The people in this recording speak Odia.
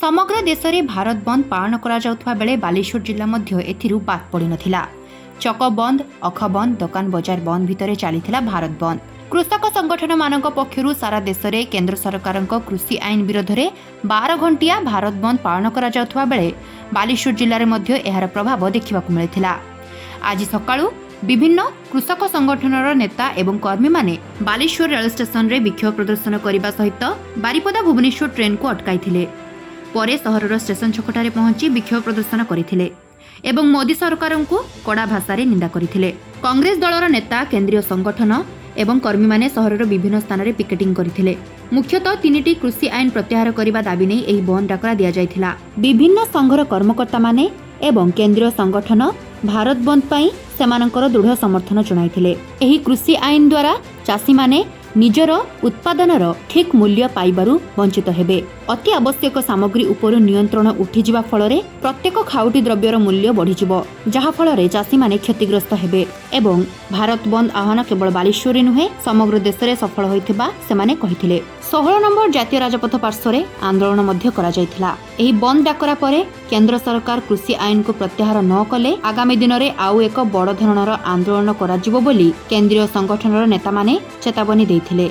ସମଗ୍ର ଦେଶରେ ଭାରତ ବନ୍ଦ ପାଳନ କରାଯାଉଥିବା ବେଳେ ବାଲେଶ୍ୱର ଜିଲ୍ଲା ମଧ୍ୟ ଏଥିରୁ ବାଦ୍ ପଡ଼ିନଥିଲା। ଚକ ବନ୍ଦ, ଅଖ ବନ୍ଦ, ଦୋକାନ ବଜାର ବନ୍ଦ ଭିତରେ ଚାଲିଥିଲା ଭାରତ ବନ୍ଦ। କୃଷକ ସଂଗଠନମାନଙ୍କ ପକ୍ଷରୁ ସାରା ଦେଶରେ କେନ୍ଦ୍ର ସରକାରଙ୍କ କୃଷି ଆଇନ ବିରୋଧରେ 12 ଘଣ୍ଟିଆ ଭାରତ ବନ୍ଦ ପାଳନ କରାଯାଉଥିବା ବେଳେ ବାଲେଶ୍ୱର ଜିଲ୍ଲାରେ ମଧ୍ୟ ଏହାର ପ୍ରଭାବ ଦେଖିବାକୁ ମିଳିଥିଲା। ଆଜି ସକାଳୁ ବିଭିନ୍ନ କୃଷକ ସଂଗଠନର ନେତା ଏବଂ କର୍ମୀମାନେ ବାଲେଶ୍ୱର ରେଳ ଷ୍ଟେସନରେ ବିକ୍ଷୋଭ ପ୍ରଦର୍ଶନ କରିବା ସହିତ ବାରିପଦା ଭୁବନେଶ୍ୱର ଟ୍ରେନ୍କୁ ଅଟକାଇଥିଲେ। ପରେ ସହରର ଷ୍ଟେସନ ଛକଠାରେ ପହଞ୍ଚି ବିକ୍ଷୋଭ ପ୍ରଦର୍ଶନ କରିଥିଲେ ଏବଂ ମୋଦି ସରକାରଙ୍କୁ କଡ଼ା ଭାଷାରେ ନିନ୍ଦା କରିଥିଲେ। କଂଗ୍ରେସ ଦଳର ନେତା, କେନ୍ଦ୍ରୀୟ ସଂଗଠନ ଏବଂ କର୍ମୀମାନେ ସହରର ବିଭିନ୍ନ ସ୍ଥାନରେ ପିକେଟିଂ କରିଥିଲେ। ମୁଖ୍ୟତଃ 3ଟି କୃଷି ଆଇନ ପ୍ରତ୍ୟାହାର କରିବା ଦାବି ନେଇ ଏହି ବନ୍ଦ ଡାକରା ଦିଆଯାଇଥିଲା। ବିଭିନ୍ନ ସଂଘର କର୍ମକର୍ତ୍ତାମାନେ ଏବଂ କେନ୍ଦ୍ରୀୟ ସଂଗଠନ ଭାରତ ବନ୍ଦ ପାଇଁ ସେମାନଙ୍କର ଦୃଢ଼ ସମର୍ଥନ ଜଣାଇଥିଲେ। ଏହି କୃଷି ଆଇନ ଦ୍ୱାରା ଚାଷୀମାନେ ନିଜର ଉତ୍ପାଦନର ଠିକ୍ ମୂଲ୍ୟ ପାଇବାରୁ ବଞ୍ଚିତ ହେବେ। ଅତି ଆବଶ୍ୟକ ସାମଗ୍ରୀ ଉପରୁ ନିୟନ୍ତ୍ରଣ ଉଠିଯିବା ଫଳରେ ପ୍ରତ୍ୟେକ ଖାଉଟି ଦ୍ରବ୍ୟର ମୂଲ୍ୟ ବଢ଼ିଯିବ, ଯାହାଫଳରେ ଚାଷୀମାନେ କ୍ଷତିଗ୍ରସ୍ତ ହେବେ ଏବଂ ଭାରତ ବନ୍ଦ ଆହ୍ୱାନ କେବଳ ବାଲେଶ୍ୱରରେ ନୁହେଁ, ସମଗ୍ର ଦେଶରେ ସଫଳ ହୋଇଥିବା ସେମାନେ କହିଥିଲେ। 16 ନମ୍ବର ଜାତୀୟ ରାଜପଥ ପାର୍ଶ୍ୱରେ ଆନ୍ଦୋଳନ ମଧ୍ୟ କରାଯାଇଥିଲା। ଏହି ବନ୍ଦ ଡାକରା ପରେ କେନ୍ଦ୍ର ସରକାର କୃଷି ଆଇନକୁ ପ୍ରତ୍ୟାହାର ନ କଲେ ଆଗାମୀ ଦିନରେ ଆଉ ଏକ ବଡ଼ ଧରଣର ଆନ୍ଦୋଳନ କରାଯିବ ବୋଲି କେନ୍ଦ୍ରୀୟ ସଂଗଠନର ନେତାମାନେ ଚେତାବନୀ ଦେଇଥିଲେ।